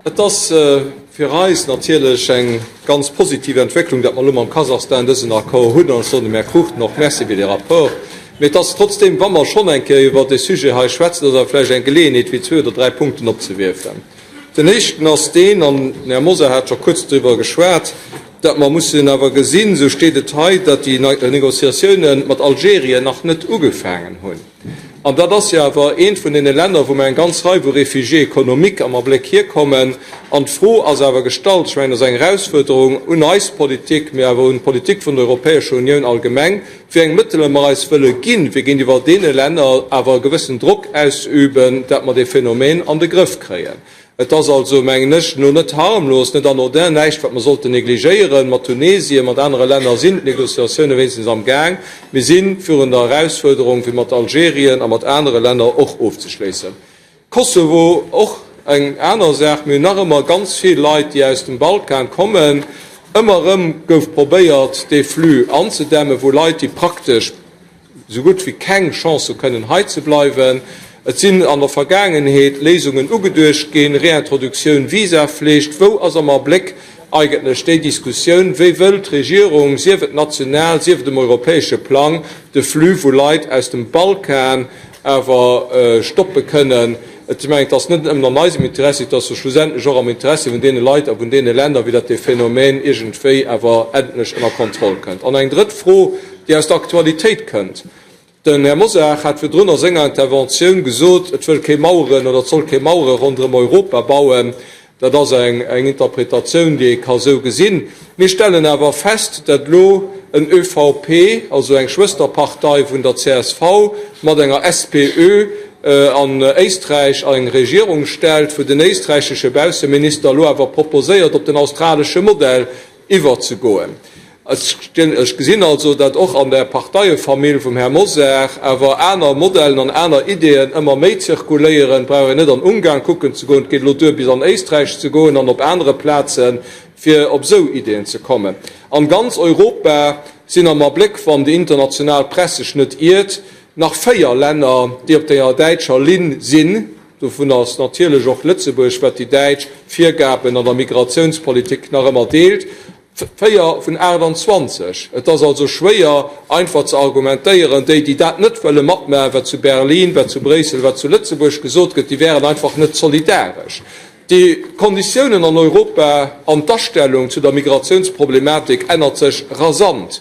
Et ass fir eis natierlech eng ganz positiv Entwécklung, datt mer elo mam Kasachstan dësen Accord hunn. An ech soen dem Här Cruchten och Merci fir dee Rapport. Mee et ass trotzdeem, wa mer schonn eng Kéier iwwert dee Sujet hei schwätzen, ass awer vläicht eng Geleeënheet, fir zwee oder dräi Punkten opzewierfen. Den éischten ass deen, an den Här Mosar hat scho kuerz driwwer geschwat, datt mer mussen awer gesinn, esou steet et hei, datt déi Négociatiounen mat Algerien nach net ugefaangen hunn. An dat ass jo awer eent vun deene Länner, wou mer eng ganz Rei vu Réfugiés économiques am Abléck hierkommen. An d'Fro ass awer gestallt, ech mengen, dat ass eng Erausfuerderung un eis Politik, mee awer un d'Politik vun der Europäescher Unioun allgemeng, wéi eng Mëttele mer eis wëlle ginn, fir géintiwwer deene Länner awer e gewëssen Drock auszeüben, dat mer dee Phänomen an de Grëff kréien. Et ass also, mengen ech, no net harmlos, net anodin, näischt, wat mer sollten négligéieren. Mat Tunesien, mat anere Länner sinn d'Négociatioune wéinstens am Gaang. Mir si virun der Erausfuerderung, fir mat Algerien a mat anere Länner och ofzeschléissen. Kosovo, och eng aner Saach. Mir hunn nach ëmmer ganz vill Leit, déi aus dem Balkan kommen. Ëmmer erëm gouf probéiert, dee Flux anzedämmen, wou Leit, déi praktesch, esou gutt wéi keng Chance hu kënnen hei ze bleiwen. Et sinn an der Vergaangenheet Léisungen ugeduecht ginn, Réintroductioun, Visaflicht. Wou ass am Abléck eigentlech déi Diskussioun? Wéi wëll d'Regierung, sief et national, sief et um europäesche Plang, de Flux vu Leit aus dem Balkan awer stoppe kënnen? Ech mengen, et ass net nëmmen an eisem Interessi, et ass jo schlussendlech och am Interessi vun deene Leit a vun deene Länner, wéi datt dee Phänomen iergendwéi awer endlech ënner Kontroll kënnt. An eng drëtt Fro, déi aus der Aktualitéit kënnt. Den Här Mosar hat virdrun a senger Interventioun gesot, et wëll kee Maueren oder et soll kee Mauere ronderëm Europa bauen. Dat ass eng Interpretatioun, déi ee ka sou gesinn. Mir stellen awer fest, dat elo en ÖVP, also eng Schwësterpartei vun der csv, mat enger SPÖ an Éisträich eng Regierung stellt, wou den éisträichesche Bausseminister elo awer proposéiert, op den australesche Modell iwwerzegoen. Ech gesinn also, datt och an der Parteiefamill vum Här Mosar awer aner Modellen an aner Ideeën ëmmer méi zirkuléieren. Et brauch een net an Ungarn kucken ze goen, et geet elo duer bis an Éisträich ze goen an op anere Plazen, fir op esou Ideeën ze kommen. An ganz Europa sinn am Abléck, wann déi international Press sech net iert, nach 4 Länner, déi op der däitscher Linn sinn. Dovun ass natierlech och Lëtzebuerg, wat déi däitsch Virgaben an der Migratiounspolitik nach ëmmer deelt, 4 vun 28. Et ass also schwéier, einfach ze argumentéieren, déi, déi dat net wëlle matmaachen, wat zu Berlin, wat zu Bréissel, wat zu Lëtzebuerg gesot gëtt, déi wären einfach net solidaresch. Déi Konditiounen an Europa an d'Astellung zu der Migratiounsproblematik ännert sech rasant.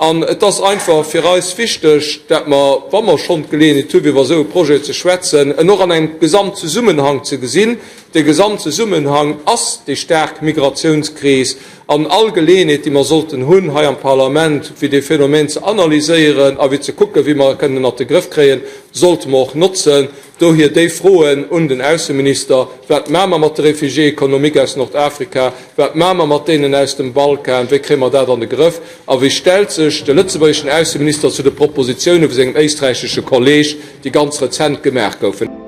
An et ass einfach fir eis wichteg, dat mer, wa mer schonn d'Geleeënheet hu fir iwwer esou e Projet ze schwätzen, en och an engem Gesamtzesummenhang ze gesinn. Dee Gesamtzesummenhang ass déi staark Migratiounskris an all Geleeënheet, déi mer sollten hunn hei am Parlament, fir dee Phänomen ze analyséieren a fir ze kucken, wéi mer e kënnen ënnert de Grëff kréien, sollte mer och notzen. Dohier déi Froen un den Ausseminister, Wat maache mer mat de Réfugiés économiques aus Nordafrika? Wat maache mer mat deenen aus dem Balkan? Wéi kréie mer dat an de Grëff? A wéi stellt sech de lëtzebuergeschen Ausseminister zu de Propositioune vu sengem éisträichesche Kolleeg, déi ganz rezent gemaach goufen?